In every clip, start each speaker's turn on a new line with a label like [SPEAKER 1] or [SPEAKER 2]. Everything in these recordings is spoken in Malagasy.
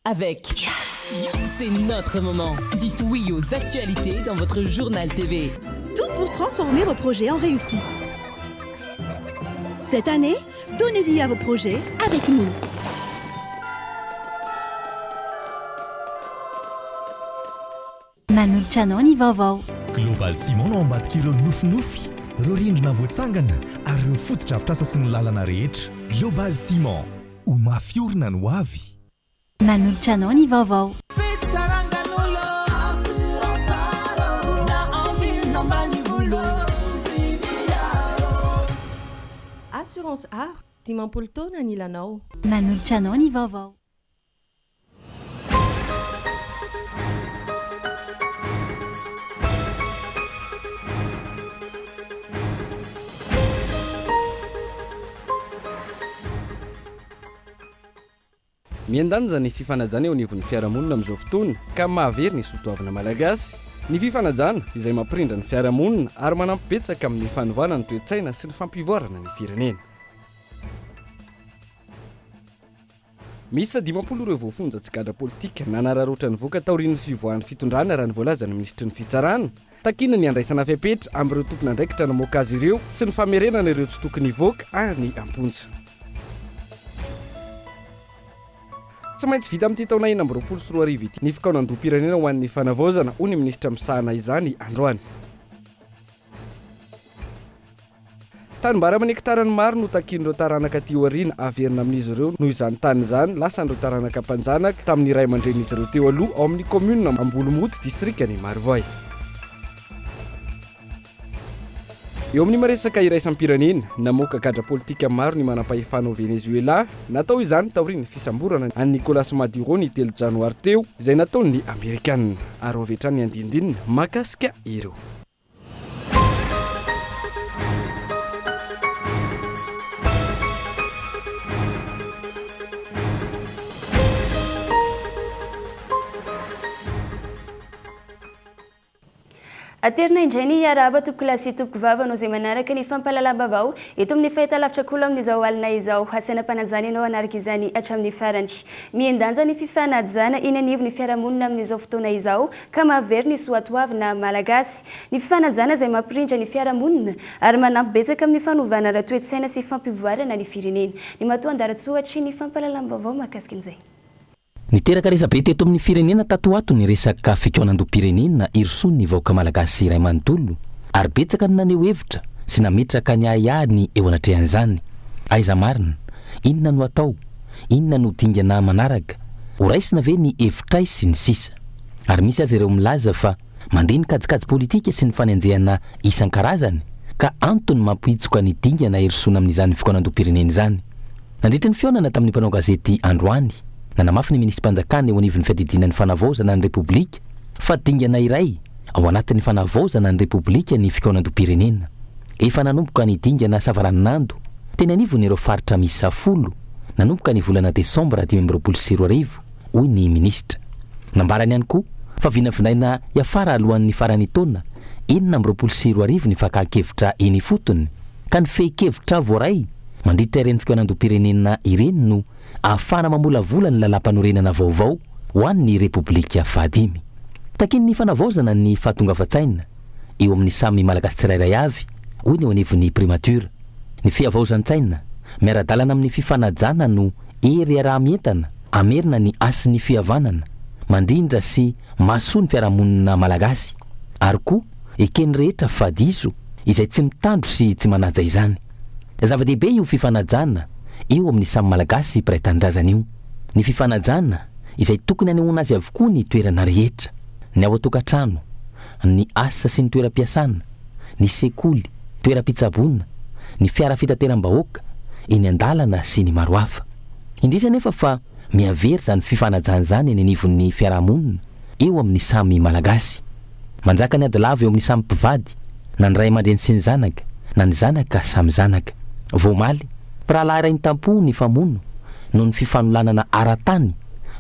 [SPEAKER 1] Avec Yes C'est notre moment. Dites oui aux actualités dans votre journal TV.
[SPEAKER 2] Tout pour transformer vos projets en réussite. Cette année, donnez vie à vos projets avec nous.
[SPEAKER 3] Manolotra anao ny vaovao.
[SPEAKER 4] Global Ciment no ao ambadik'ireo nofinofy, ireo rindrina voatsangana ary ireo fotodrafitrasa sy ny lalana rehetra. Global Ciment, ho mafy orina ny ho avy.
[SPEAKER 3] Manolotra anao ny vaovao.
[SPEAKER 5] Assurance Aro, 50 taona anilanao.
[SPEAKER 3] Manolotra anao ny vaovao.
[SPEAKER 6] Mihen-danja ny fifanajana eo anivon'ny fiarahamonina amin'izao fotoana ka mahavery ny soatoavina malagasy. Ny fifanajana izay mampirindra ny fiarahamonina ary manampy betsaka amin'ny fanovana ny toe-tsaina sy ny fampivoarana ny firenena. Miisa 50 ireo voafonja tsy gadra politika nanararaotra nivoaka taorian'ny fivoahan'ny fitondrana raha ny voalazan'ny minisitry ny fitsarana. Takiana ny handraisana fepetra amin'ireo tompon'andraikitra namoaka azy ireo sy ny famerenana ireo tsy tokony hivoaka any am-ponja. Tsy maintsy vita amin'ity taona 2026 ity ny fikaonandoham-pirenena ho an'ny fanavaozana, hoy ny minisitra misahana izany androany. Tanimbary aman'hektarany maro no takian'ireo taranaka aty aoriana haverina amin'izy ireo noho izany tany izany lasan'ireo taranaka mpanjanaka tamin'ny ray aman-drenin'izy ireo teo aloha ao amin'ny kaominina Ambolomoty, distrikan'i Marovoay. Eo amin'ny maresaka iraisam-pirenena, namoaka gadra politika maro ny manampahefana ao Venezuela. Natao izany taorian'ny fisamborana an'i Nicolas Maduro ny telo janoary teo, izay nataon'ny Amerikana. Ary ho avy hatrany ny andinindininy mahakasika ireo.
[SPEAKER 7] Aterina indray ny hiarahaba tompokolahy sy tompokovavy anao izay manaraka ny fampahalalam-baovao eto amin'ny fahitalavitra Kolo amin'izao alina izao. Asaina mpanajana ianao hanaraka izany hatramin'ny farany. Mihen-danja ny fifanajana eny anivon'ny fiarahamonina amin'izao fotoana izao ka mahavery ny soatoavina malagasy. Ny fifanajana izay mampirindra ny fiarahamonina ary manampy betsaka amin'ny fanovana ara-toe-tsaina sy fampivoarana ny firenena. Ny matoa andaratsohatry ny fampahalalam-baovao mahakasika an'izay.
[SPEAKER 8] Niteraka resabe teto amin'ny firenena tato ho ato ny resaka fikaonandoham-pirenena hirosoan'ny vahoaka malagasy iray manontolo ary betsaka ny naneho hevitra sy nametraka ny ahiahiny eo anatrehan'izany. Aiza marina? Inona no atao? Inona no dingana manaraka? Horaisina ve ny hevitray sy ny sisa. Ary misy aza ireo milaza fa mandeha ny kajikajy politika sy ny fanenjehana isan-karazany ka antony mampihitsoka ny dingana hirosoana amin'izany fikaonandoham-pirenena izany. Nandritra ny fihaonana tamin'ny mpanao gazety androany, nanamafy ny minisi-panjakana eo anivon'ny fiadidiana ny fanavaozana ny Repoblika fa dingana iray ao anatin'ny fanavaozana ny Repoblika ny fikaonandoham-pirenena. Efa nanomboka ny dingana savaranonando teny anivon'ireo faritra miisa folo nanomboka ny volana desambra 2025, hoy ny minisitra. Nambarany ihany koa fa vinavinaina hiafara alohan'ny faran'ny taona 2026 ny fakan-kevitra eny ifotony, ka ny fehin-kevitra voaray mandritra ireny fikaonandoham-pirenena ireny no ahafahana mamolavola ny lalàmpanorenana vaovao ho an'ny Repoblika fahadimy. Takian'ny fanavaozana ny fahatongavan-tsaina eo amin'ny samy Malagasy tsirairay avy, hoy ny eo anivon'ny Primature. Ny fihavaozan-tsaina, miara-dalana amin'ny fifanajana no hery iaraha-mientana hamerina ny hasin'ny fihavanana, mandrindra sy mahasoa ny fiarahamonina malagasy, ary koa eken'ny rehetra fa diso izay tsy mitandro sy tsy manaja izany. Zava-dehibe io fifanajana eo amin'ny samy Malagasy mpiray tanindrazana io. Ny fifanajana izay tokony hanehoana azy avokoa ny toerana rehetra, ny ao an-tokantrano, ny asa sy ny toeram-piasana, ny sekoly, toeram-pitsaboana, ny fiara fitateram-bahoaka, eny an-dalana sy ny maro hafa. Indrisy anefa fa mihavery izany fifanajana izany eny anivon'ny fiarahamonina, eo amin'ny samy Malagasy. Manjaka ny ady lava eo amin'ny samy mpivady, na ny ray aman-dreny sy ny zanaka, na ny zanaka samy zanaka. Vao omaly, mpirahalahy iray nitampo nifamono noho ny fifanolanana ara-tany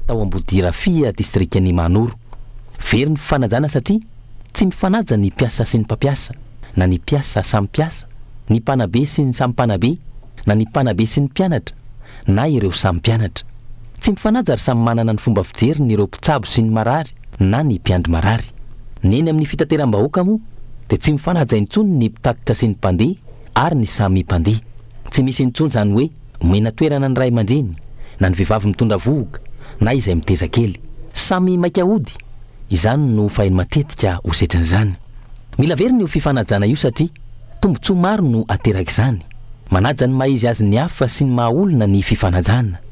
[SPEAKER 8] tao Ambodirafia, distrikan'i Mahanoro. Very ny fifanajana satria tsy mifanaja ny mpiasa sy ny mpampiasa, na ny mpiasa samy mpiasa, ny mpanabe sy ny samy mpanabe, na ny mpanabe sy ny mpianatra, na ireo samy mpianatra. Tsy mifanaja ary samy manana ny fomba fijeriny ireo mpitsabo sy ny marary na ny mpiandry marary. Ny eny amin'ny fitateram-bahoaka moa dia tsy mifanaja intsony ny mpitatitra sy ny mpandeha ary ny samy mpandeha. Tsy misy intsony izany hoe omena toerana ny ray aman-dreny na ny vehivavy mitondra vohoka na izay miteza kely. Samy maika hody, izany no faheno matetika ho setrin'izany. Mila averina io fifanajana io satria tombontsoa maro no aterak'izany. Manaja ny maha izy azy ny hafa sy ny maha olona ny fifanajana.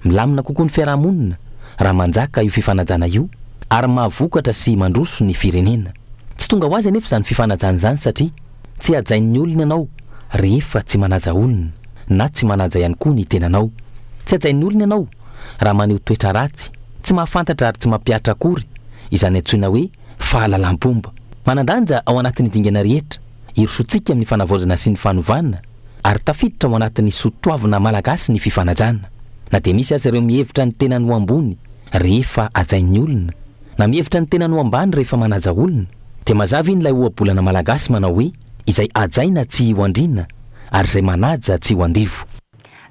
[SPEAKER 8] Milamina kokoa ny fiarahamonina raha manjaka io fifanajana io ary mahavokatra sy mandroso ny firenena. Tsy tonga ho azy anefa izany fifanajana izany satria tsy hajain'ny olona ianao rehefa tsy manaja olona na tsy manaja ihany koa ny tenanao. Tsy hajain'ny olona ianao raha maneho toetra ratsy, tsy mahafantatra ary tsy mampihatra akory izany antsoina hoe fahalalam-pomba. Manan-danja ao anatin'ny dingana rehetra hirosoantsika amin'ny fanavaozana sy ny fanovana ary tafiditra ao anatin'ny soa toavina malagasy ny fifanajana. Na dia misy aza ireo mihevitra ny tenany ho ambony rehefa hajain'ny olona, na mihevitra ny tenany ho ambany rehefa manaja olona, dia mazava iny ilay ohabolana malagasy manao hoe izay hajaina tsy ho andriana ary izay manaja tsy ho andevo.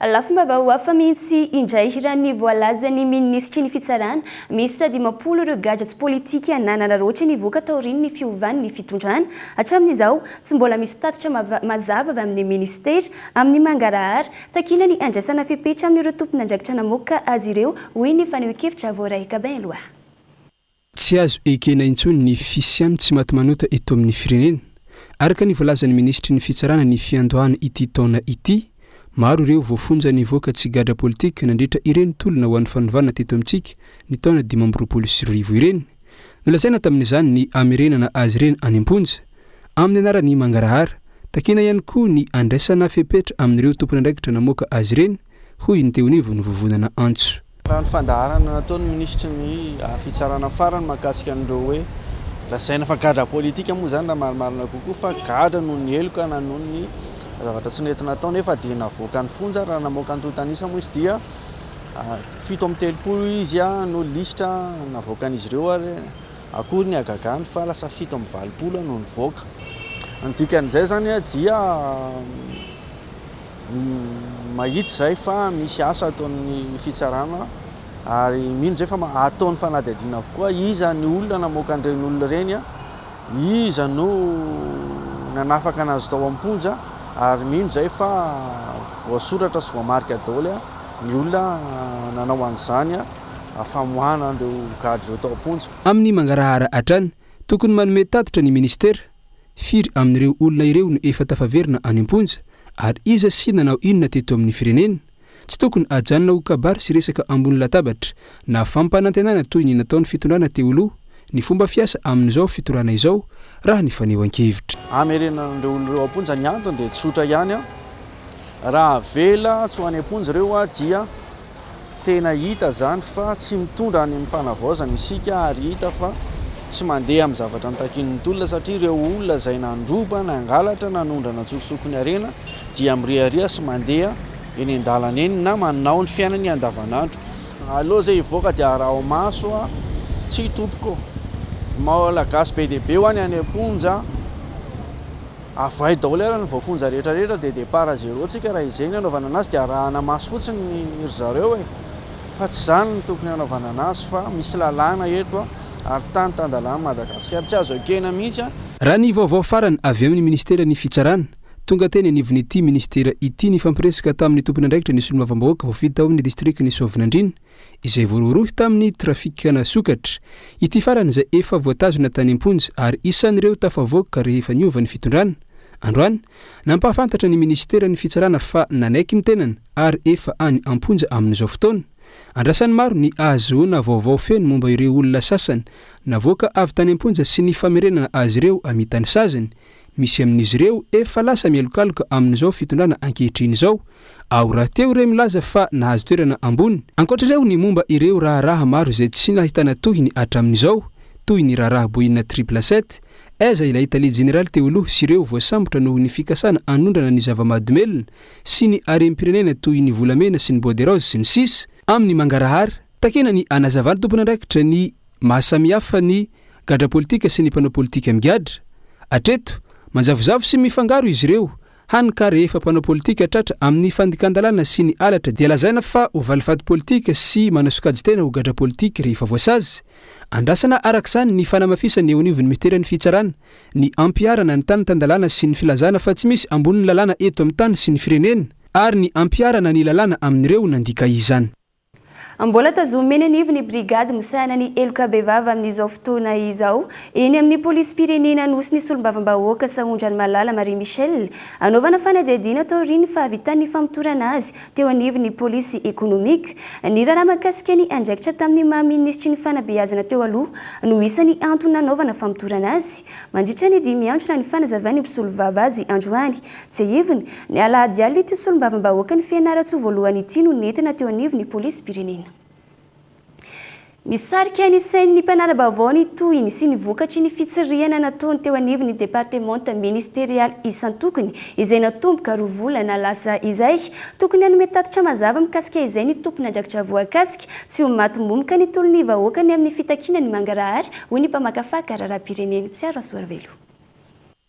[SPEAKER 7] Lafim-baovao hafa mihitsy indray, raha ny voalazan'ny minisitry ny Fitsarana, miisa 50 ireo gadra tsy politika nanararaotra nivoaka taorian'ny fiovan'ny fitondrana. Hatramin'izao, tsy mbola misy tatitra mazava avy amin'ny minisitera amin'ny mangarahara. Takiana ny handraisana fepetra amin'ireo tompon'andraikitra namoaka azy ireo, hoy ny fanehoan-kevitra voaray Gabin Eloi.
[SPEAKER 9] Tsy azo ekena intsony ny fisian'ny tsimatimanota eto amin'ny firenena. Araka ny voalazan'ny minisitry ny fitsarana ny fiandohana ity taona ity, maro ireo voafonja nivoaka tsy gadra politika nandritra ireny tolona ho an'ny fanovana teto amintsika ny taona 2025 ireny. Nolazaina tamin'izany ny hamerenana azy ireny any am-ponja, amin'ny anaran'ny mangarahara. Takiana ihany koa ny handraisana fepetra amin'ireo tompon'andraikitra namoaka azy ireny, hoy ny teo anivon'ny vovonana Antso.
[SPEAKER 10] Raha ny fandaharana nataon'ny minisitry ny fitsarana farany mahakasika an'ireo hoe lazaina fa gadra politika moa izany raha marimarina kokoa fa gadra noho ny heloka na noho ny zavatra tsy nety natao nefa dia navoaka ny fonja. Raha namoaka antontan'isa moa izy dia 37 izy no lisitra navoakan'izy ireo ary akory ny hagagany fa lasa 87 no nivoaka. Ny dikan'izay izany dia Mahitsy izay fa misy asa ataon'ny fitsarana ary mino izay fa ataony fanadihadiana avokoa iza ny olona namoaka an'ireny olona ireny, iza no nanafaka anazy tao am-ponja ary mino izay fa voasoratra sy voamarika daholo ny olona nanao an'izany famoahana an'ireo gadra ireo tao am-ponja.
[SPEAKER 9] Amin'ny mangarahara hatrany, tokony manome tatitra ny ministera Firy amin'ireo olona ireo no efa tafaverina any am-ponja ary iza sy nanao inona teto amin'ny firenena? Tsy tokony ajanona ho kabary sy resaka ambony latabatra na fampanantenana toy ny nataon'ny fitondrana teo aloha ny fomba fiasa amin'izao fitondrana izao raha ny fanehoan-kevitra.
[SPEAKER 10] Hamerenana an'ireo olona ireo am-ponja ny antony dia tsotra ihany, raha avela tsy ho any am-ponja ireo dia Tena hita izany fa tsy mitondra any amin'ny fanavaozana isika ary hita fa tsy mandeha amin'ny zavatra notakian'ny tolona satria ireo olona izay nandroba, nangalatra, nanondrana antsokosoko ny harena dia mirehareha sy mandeha eny an-dalana eny na manao ny fiainany andavanandro. Aleo izay hivoaka dia araho maso a! Tsia tompoko ô! Malagasy be dia be ho'a ny any am-ponja. Avohay daholo ary ny voafonja rehetra rehetra dia départ à zéro tsika raha izay ny anaovana anazy dia arahana maso fotsiny ry zareo e! Fa tsy izany no tokony hanaovana anazy fa misy lalàna eto ary tany tan-dalàna Madagasikara tsy azo ekena mihitsy a!
[SPEAKER 9] Raha ny vaovao farany avy amin'ny ministeran'ny Fitsarana, tonga teny anivon'ity ministera ity nifampiresaka tamin'ny tompon'andraikitra ny solombavambahoaka voafidy tao amin'ny distrikan'i Soavinandriana, izay voarohirohy tamin'ny trafikana sokatra. Ity farany izay efa voatazona tany am-ponja ary isan'ireo tafavoaka rehefa niova ny fitondrana. Androany, nampahafantatra ny minisiteran'ny fitsarana fa nanaiky ny tenany ary efa any am-ponja amin'izao fotoana. Andrasan'ny maro ny ahazoana vaovao feno momba ireo olona sasany navoaka avy tany am-ponja sy ny famerenana azy ireo hamita ny saziny. Misy amin'izy ireo efa lasa mialokaloka amin'izao fitondrana ankehitriny izao. Ao rahateo ireo milaza fa nahazo toerana ambony. Ankoatra ireo ny momba ireo raharaha maro izay tsy nahitana tohiny hatramin'izao, toy ny raharaha Boina triple sept, aiza ilay tale jeneraly teo aloha sy ireo voasambotra noho ny fikasana hanondrana ny zava-mahadomelina sy ny harem-pirenena toy ny volamena sy ny bois de rose sy ny sisa Amin'ny mangarahara, takina ny hanazavan'ny tompon'andraikitra ny maha samihafa ny gadra politika sy ny mpanao politika migadra. Hatreto, manjavozavo sy mifangaro izy ireo. Hany ka rehefa mpanao politika tratra amin'ny fandikan-dalàna sy ny halatra dia lazaina fa ho valifaty politika sy manasokajy tena ho gadra politika rehefa voasazy. Andrasana araka izany ny fanamafisan'ny eo anivon'ny minisiteran'ny Fitsarana ny hampiharana ny tany tan-dalàna sy ny filazana fa tsy misy ambonin'ny lalàna eto amin'ny tany sy ny firenena ary ny hampiharana ny lalàna amin'ireo nandika izany.
[SPEAKER 7] Mbola tazomina eny anivon'ny brigady misahana ny heloka bevava amin'izao fotoana izao eny amin'ny polisim-pirenena Anosy ny solombavambahoaka Sahondranimalala Marie Michelle hanaovana fanadihadiana taorian'ny fahavitan'ny famotorana azy teo anivon'ny polisy ekonomika. Ny raharaha mahakasika ny andraikitra tamin'ny maha minisitry ny fanabeazana teo aloha no isan'ny antony nanaovana famotorana azy. Mandritra ny dimy andro raha ny fanazavan'ny mpisolovava azy androany. Tsiahivina, Ny alahady alina ity solombavambahoakan'i Fianarantsoa voalohany ity no nentina teo anivon'ny polisim-pirenena. Misarika ny sain'ny mpanara-baovao ny tohiny sy ny vokatry ny fitsirihana nataony teo anivon'ny departemanta ministerialy isan-tokony izay natomboka roa volana lasa izay. Tokony hanome tatitra mazava mikasika izay ny tompon'andraikitra voakasika. Tsy ho maty momoka ny tolon'ny vahoaka ny amin'ny fitakiana ny mangarahara, hoy ny mpamakafaka raharaham-pirenena Tsiaro Rasoarivelo.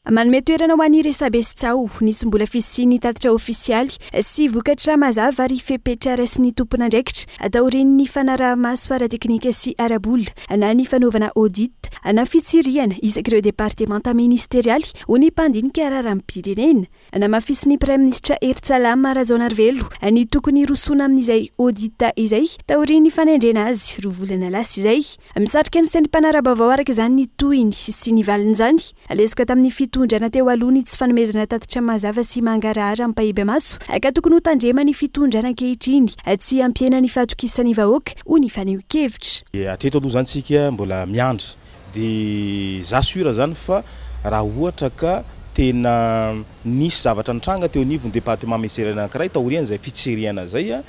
[SPEAKER 11] Manome toerana ho an'ny resabe sy tsaho ny tsy mbola fisian'ny tatitra ofisialy sy vokatra mazava ary fepetra raisin'ny tompon'andraikitra taorian'ny fanaraha-maso ara-teknika sy ara-bola na ny fanaovana audit na fitsirihana isak'ireo departemanta ministerialy, hoy ny mpandinika raharaham-pirenena. Namafisin'ny Praiminisitra Herintsalama Rajaonarivelo ny tokony hirosoana amin'izay audit izay taorian'ny fanendrena azy roa volana lasa izay. Misarika ny sain'ny mpanara-baovao araka izany ny tohiny sy ny valin'izany. Lesoka tamin'ny fitondrana teo aloha ny tsy fanomezana tatitra mazava sy mangarahara ampahibemaso ka tokony hotandreman'ny fitondrana ankehitriny tsy hampihena ny fahatokisan'ny vahoaka, hoy ny fanehoan-kevitra.
[SPEAKER 12] Hatreto aloha izany tsika mbola miandry De za sûr zany fa raha ohatra ka tena nisy zavatra nitranga teo anivon'ny département ministériel anankiray taorian'izay fitsirihana zay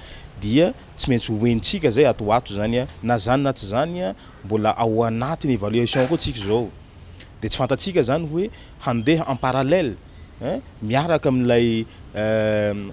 [SPEAKER 12] dia tsy maintsy ho henontsika zay ato ho ato zany na zany na tsy zany mbola ao anatin'ny évaluation koa tsika izao de tsy fantatsika zany hoe handeha en parallèle hein miaraka amin'ilay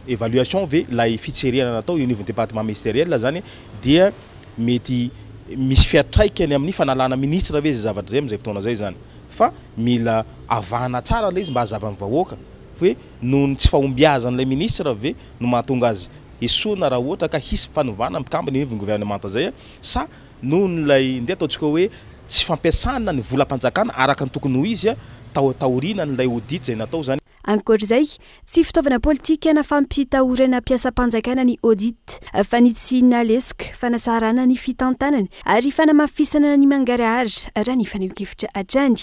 [SPEAKER 12] évaluation ve ilay fitsirihana natao eo anivon'ny département ministériel zany dia mety misy fiantraikany amin'ny fanalana ministre ve izay zavatra izay amin'izay fotoana izay izany fa mila avahana tsara ilay izy mba hazava amin'ny vahoaka hoe noho ny tsy fahombiazan'ilay ministre ve no mahatonga azy esorina raha ohatra ka hisy fanovana mpikambana eo anivon'ny gouvernemanta izay sa noho n'ilay ndeha ataontsika hoe tsy fampiasana ny volam-panjakana araka ny tokony ho izy tao taorianan'ilay audit izay natao izany.
[SPEAKER 11] Ankoatra izay, tsy fitaovana politika na fampitahorana mpiasam-panjakana ny audit, fanitsiana lesoka, fanatsarana ny fitantanana ary fanamafisana ny mangarahara, raha ny fanehoan-kevitra hatrany.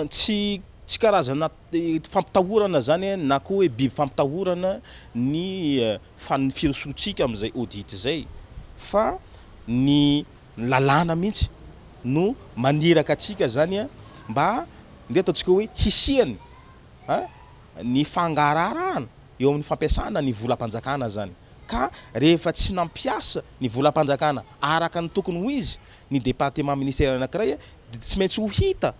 [SPEAKER 12] Tsy tsy karazana fampitahorana izany na koa hoe biby fampitahorana ny fan firosoantsika amin'izay audit izay fa ny lalàna mihitsy no maniraka antsika izany mba ndeha ataontsika hoe hisiany ny fangaraharahana eo amin'ny fampiasana ny volam-panjakana izany ka rehefa tsy nampiasa ny volam-panjakana araka ny tokony ho izy ny département ministériel anankiray dia tsy maintsy ho hita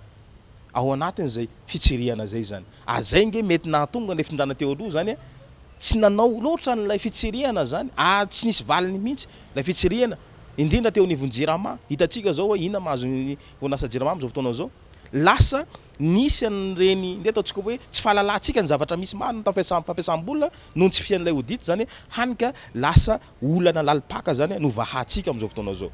[SPEAKER 12] ao anatin'izay fitsirihana izay izany. Ary izay ange mety nahatonga ilay fitondrana teo aloha izany tsy nanao loatra an'ilay fitsirihana izany ary tsy nisy valiny mihitsy ilay fitsirihana indrindra teo anivon'ny Jirama. Hitantsika izao hoe inona mahazo ny orinasa Jirama amin'izao fotoana izao. Lasa nisy an'ireny ndeha ataontsika hoe tsy fahalalantsika ny zavatra misy marina tamin'ny fampiasam-bola noho ny tsy fisian'ilay audit izany hany ka lasa olana lalim-paka izany no vahantsika amin'izao fotoana izao.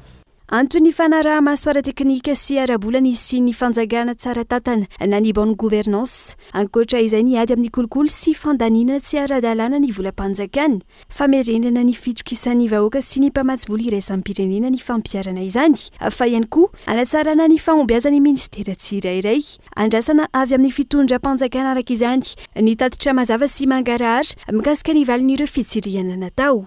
[SPEAKER 11] Anton'ny fanaraha-maso ara-teknika sy ara-bola ny hisian'ny fanjakana tsara tantana na ny bonne gouvernance. Ankoatra izay ny ady amin'ny kolikoly sy fandaniana tsy ara-dalàna ny volam-panjakana. Famerenana ny fitokisan'ny vahoaka sy ny mpamatsy vola iraisam-pirenena ny fampiharana izany, fa ihany koa hanatsarana ny fahombiazan'ny minisitera tsirairay. Andrasana avy amin'ny fitondram-panjakana araka izany ny tatitra mazava sy mangarahara mikasika ny valin'ireo fitsirihana natao.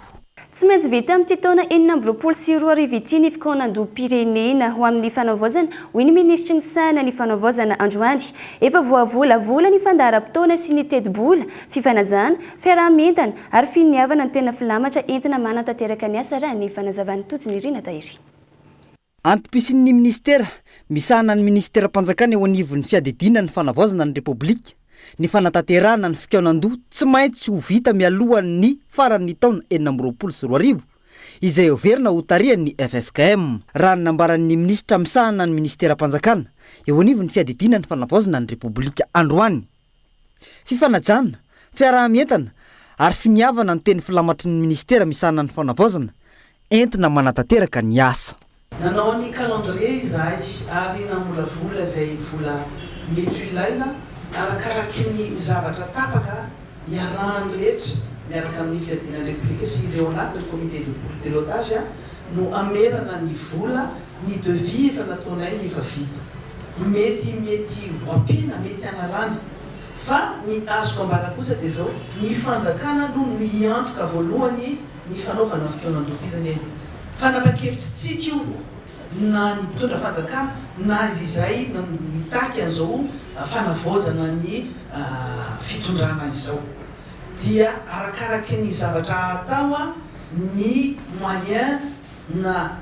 [SPEAKER 7] Tsy maintsy vita amin'ity taona 2026 ity ny fikaonandoham-pirenena ho amin'ny fanavaozana, hoy ny minisitry misahana ny fanavaozana androany. Efa voavolavola ny fandaharam-potoana sy ny tetibola, fifanajana, fiaraha-mientana ary finiavana no tena filamatra entina manatanteraka ny asa raha ny fanazavan'i Tojo Nirina Tahiry.
[SPEAKER 13] Antom-pisian'ny minisitera misahana ny minisiteram-panjakana eo anivon'ny fiadidiana ny fanavaozana ny Repoblika ny fanatanterahana ny fikaonandoha tsy maintsy ho vita mialohan'ny faran'ny taona 2026 izay heverina ho tarihan'ny ffkm, raha ny nambaran'ny minisitra misahana ny minisiteram-panjakana eo anivon'ny fiadidiana ny fanavaozana ny Repoblika androany. Fifanajana, Fiaraha-mientana ary finiavana ny teny filamatry ny minisitera misahana ny fanavaozana entina manatanteraka ny asa.
[SPEAKER 14] Nanao ny calendrier izahay ary namolavola izay vola mety ho ilaina arakaraky ny zavatra tapaka iarahan'ny rehetra miaraka amin'ny Fiadiana ny Repoblika sy ireo anatin'ny comité de pilotage no hamerana ny vola, ny devis efa nataonay efa vita. Mety mety ho ampiana, mety hanalana. Fa ny azoko ambara kosa dia izao, ny fanjakana aloha no hiantoka voalohany ny fanaovana fikaonandoham-pirenena. Fanapahan-kevitritsika io na ny mpitondra fanjakana na izay nitaky an'izao fanavaozana ny fitondrana izao. Dia arakaraky ny zavatra atao ny moyen na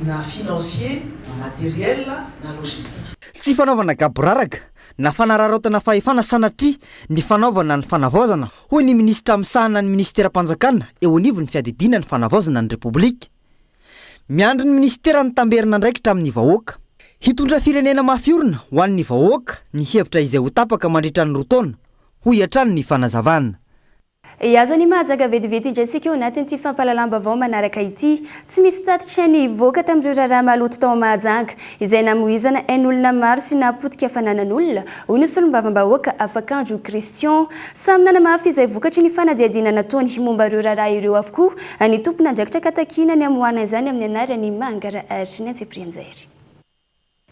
[SPEAKER 14] na financier na matériel na logistique.
[SPEAKER 13] Tsy fanaovana gaboraraka na fanararaotana fahefana sanatria ny fanaovana ny fanavaozana, hoy ny minisitra misahana ny minisiteram-panjakana eo anivon'ny fiadidiana ny fanavaozana ny Repoblika. Miandry ny minisitera ny tamberin'andraikitra amin'ny vahoaka. Hitondra firenena mafy orina ho an'ny vahoaka ny hevitra izay ho tapaka mandritra ny roa taona, hoy hatrany ny fanazavana.
[SPEAKER 7] Hihazo an'i Mahajanga vetivety indray isika eo anatin'ity fampahalalam-baovao manaraka ity. Tsy misy tatitra nivoaka tamin'ireo raharaha maloto tao Mahajanga, izay namoizana ain'olona maro sy nahapotika fananan'olona, hoy ny solombavambahoaka Afakandro Christian. Samy nanamafy izay vokatry ny fanadihadiana nataony momba ireo raharaha ireo avokoa ny tompon'andraikitra ka takiana ny hamoahana izany amin'ny anaran'i Mangarahara ny antsipirianjery.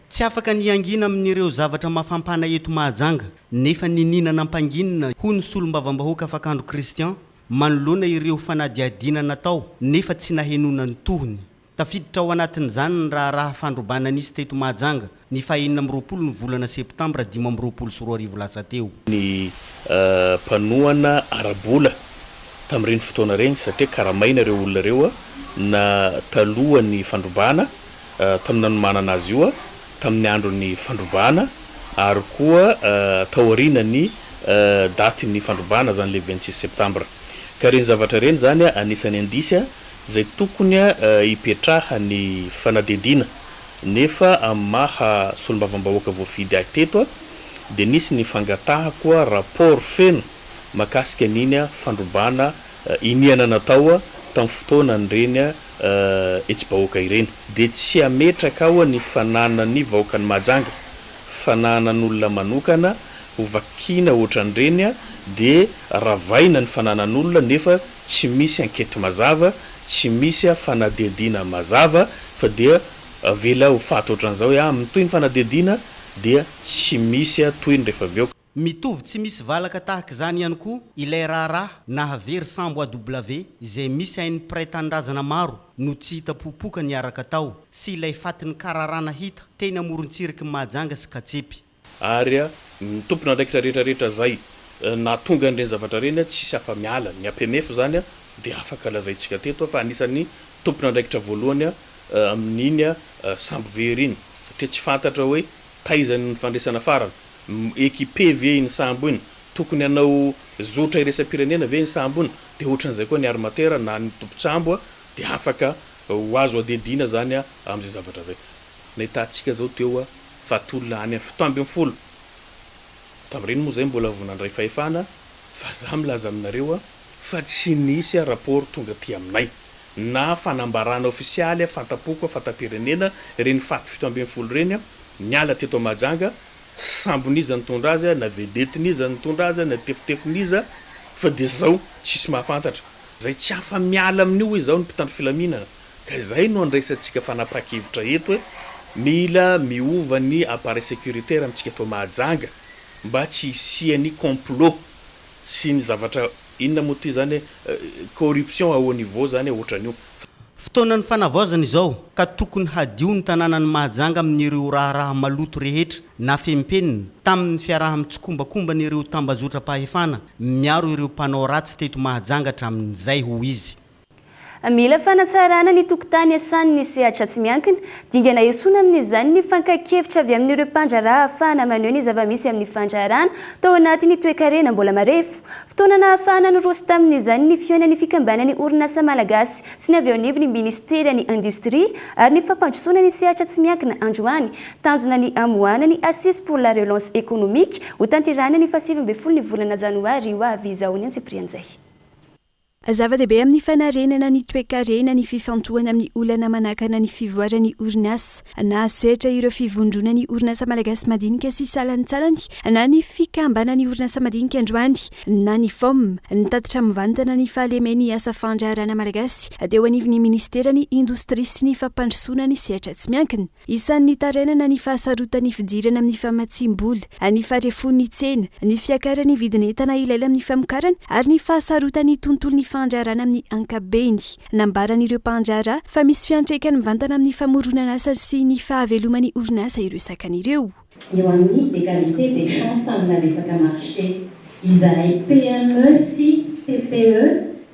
[SPEAKER 15] Tsy afaka ny hangina amin'ireo zavatra mafampana eto Mahajanga, nefa niniana nampanginina, hoy ny solombavambahoaka Afakandro Christian, manoloana ireo fanadihadiana natao nefa tsy nahenoana ny tohiny. Tafiditra ao anatin'izany ny raharaha fandrobana nisy teto Mahajanga ny fahenina amby 20 ny volana septambra 2025 lasa teo.
[SPEAKER 12] Ny mpanohana ara-bola tamin'ireny fotoana ireny satria karamaina ireo olona ireo na talohan'ny fandrobana tamin'ny nanomanana azy io, tamin'ny andron'ny fandrobana ary koa taorian'ny datin'ny fandrobana izany le 26 septambra. Ka ireny zavatra ireny izany anisan'ny indice izay tokony hipetrahan'ny fanadihadiana nefa amin'ny maha solombavambahoaka voafidy ahy teto dia nisy ny fangatahako rapport feno mahakasika an'iny fandrobana iniana natao tamin'ny fotoanan'ireny hetsi-bahoaka ireny. Dia tsy hametraka aho ny fananan'ny vahoakan'i Mahajanga, fananan'olona manokana ho vakiana ohatran'ireny dia ravaina ny fananan'olona nefa tsy misy enquête mazava, tsy misy fanadihadiana mazava fa dia avela ho faty ohatran'izao hoe ah mitohy ny fanadihadiana dia tsy misy tohiny rehefa avy eo.
[SPEAKER 15] Mitovy tsy misy valaka tahaka izany ihany koa ilay raharaha nahavery sambo AW izay misy ain'ny mpiray tanindrazana maro no tsy hita popoka niaraka tao sy ilay fatin'ny kararana hita teny amorontsiriky Mahajanga sy Katsepy.
[SPEAKER 12] Ary ny tompon'andraikitra rehetra rehetra izay nahatonga an'ireny zavatra ireny tsisy afa-miala. Ny APMF izany dia afaka lazaintsika teto fa anisan'ny tompon'andraikitra voalohany amin'iny sambo very iny satria tsy fantatra hoe taiza ny nifandraisana farany. Équipé ve iny sambo iny? Tokony hanao zotra iraisam-pirenena ve iny sambo iny? Dia ohatran'izay koa ny armatera na ny tompon-tsambo dia afaka ho azo adihadiana izany amin'izay zavatra izay. Nahitantsika izao teo faty olona any amin'ny 17. Tamin'ireny moa izay mbola vao nandray fahefana fa za milaza aminareo fa tsy nisy rapport tonga aty aminay na fanambarana ofisialy fantam-poko fantam-pirenena ireny faty 17 ireny niala teto Mahajanga Sambon'iza nitondra azy na vedetin'iza nitondra azy na tefotefon'iza fa dia zao tsisy mahafantatra. Zay tsy afa miala amin'io hoy izao ny mpitandro filaminana ka izay no andraisantsika fanapahan-kevitra eto hoe mila miova ny appareil sécuritaire amintsika eto Mahajanga mba tsy hisian'ny complot sy ny zavatra inona moa ity zany corruption à haut niveau zany ohatran'io.
[SPEAKER 15] Fotoanan'ny fanavaozana izao ka tokony hadio ny tanànan'i Mahajanga amin'ireo raharaha maloto rehetra nafempenina tamin'ny fiaraha-mitsikombakomban'ireo tambazotram-pahefana miaro ireo mpanao ratsy teto Mahajanga hatramin'izay, hoy izy.
[SPEAKER 7] Mila fanatsarana ny tokotany iasan'ny sehatra tsy miankina. Dingana esoina amin'izany ny fankan-kevitra avy amin'ireo mpandraharaha ahafahana maneho ny zava-misy amin'ny fandraharahana tao anatin'ny toekarena mbola marefo. Fotoana nahafahana niroso tamin'izany ny fihaonan'ny fikambanan'ny orinasa malagasy sy ny avy eo anivon'ny minisiteran'ny Indostria ary ny fampandrosoana ny sehatra tsy miankina androany. Tanjona ny hamoahana ny Assises pour la relance économique hotanterahina ny faha-19 ny volana janoary ho avy izao. Ny antsipirian'izay.
[SPEAKER 11] Zava-dehibe amin'ny fanarenana ny toekarena ny fifantohana amin'ny olana manakana ny fivoaran'ny orinasa. Nahazo hetra ireo fivondronan'ny orinasa malagasy madinika sy salantsalany na ny fikambanan'ny orinasa madinika androany na ny fom. Nitatitra mivantana ny fahalemen'ny asa fandraharahana malagasy teo anivon'ny minisiteran'ny Indostria sy ny fampandrosoana ny sehatra tsy miankina. Isan'ny nitarainana ny fahasarotan'ny fidirana amin'ny famatsiam-bola, ny faharefoan'ny tsena, ny fiakaran'ny vidin'entana ilaina amin'ny famokarana ary ny fahasarotan'ny tontolon'ny fandraharahana amin'ny ankapobeny. Nambaran'ireo mpandraharaha fa misy fiantraikany mivantana amin'ny famoronan'asa sy ny fahaveloman'ny orinasa ireo sakana ireo.
[SPEAKER 16] Eo amin'ny égalité des chances amina resaka marché, izahay PME sy TPE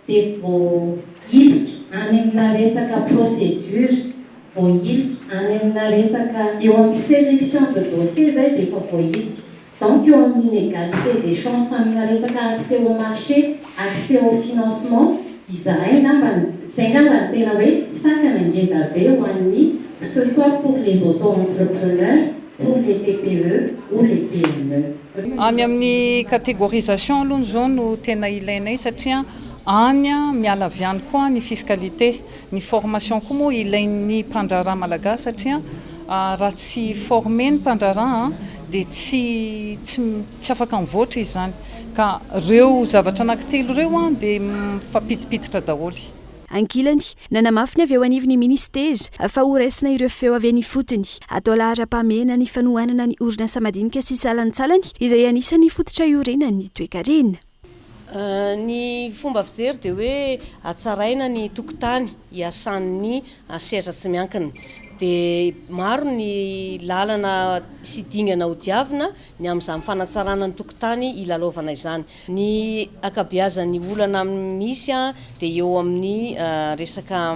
[SPEAKER 16] dia voahilika any amina resaka procédure voahilika any amina resaka eo amin'ny sélection de dossier zay dia efa voahilika. Donc eo amin'ny inégalité des chances amina resaka accès au marché, accès au financement izahay angamba, zay angamba no tena hoe sakana ngeza be ho an'ny que ce soit pour les auto-entrepreneurs, pour les TPE ou les PME.
[SPEAKER 17] Any amin'ny catégorisation aloha izao no tena ilainay satria any miala avy any koa ny fiscalité. Ny formation koa moa ilain'ny mpandraharaha malagasy satria raha tsy formé ny mpandraharaha dia tsy tsy tsy afaka mivoatra izy izany. Ka ireo zavatra anankitelo ireo dia mifampidipiditra daholo.
[SPEAKER 11] Ankilany, nanamafy ny avy eo anivon'ny minisitera fa horaisina ireo feo avy any ifotony. Atao laharam-pahamehana ny fanohanana ny orinasa madinika sy salantsalany izay anisan'ny fototra iorenan'ny toekarena.
[SPEAKER 18] Ny fomba fijery dia hoe hatsaraina ny tokotany iasan'ny sehatra tsy miankina. Dia maro ny lalana sy dingana hodiavina ny amin'izany fanatsarana ny tokotany hilalaovana izany. Ny ankabeazan'ny olana misy dia eo amin'ny resaka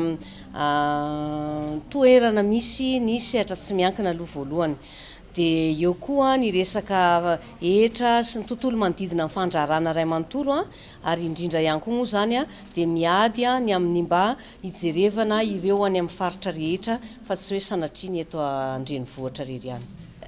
[SPEAKER 18] toerana misy ny sehatra tsy miankina aloha voalohany. Dia eo koa ny resaka hetra sy ny tontolo manodidina ny fandraharahana iray manontolo ary indrindra ihany koa moa izany dia miady ny amin'ny mba hijerevana ireo any amin'ny faritra rehetra fa tsy hoe sanatria ny eto an-drenivohitra irery ihany.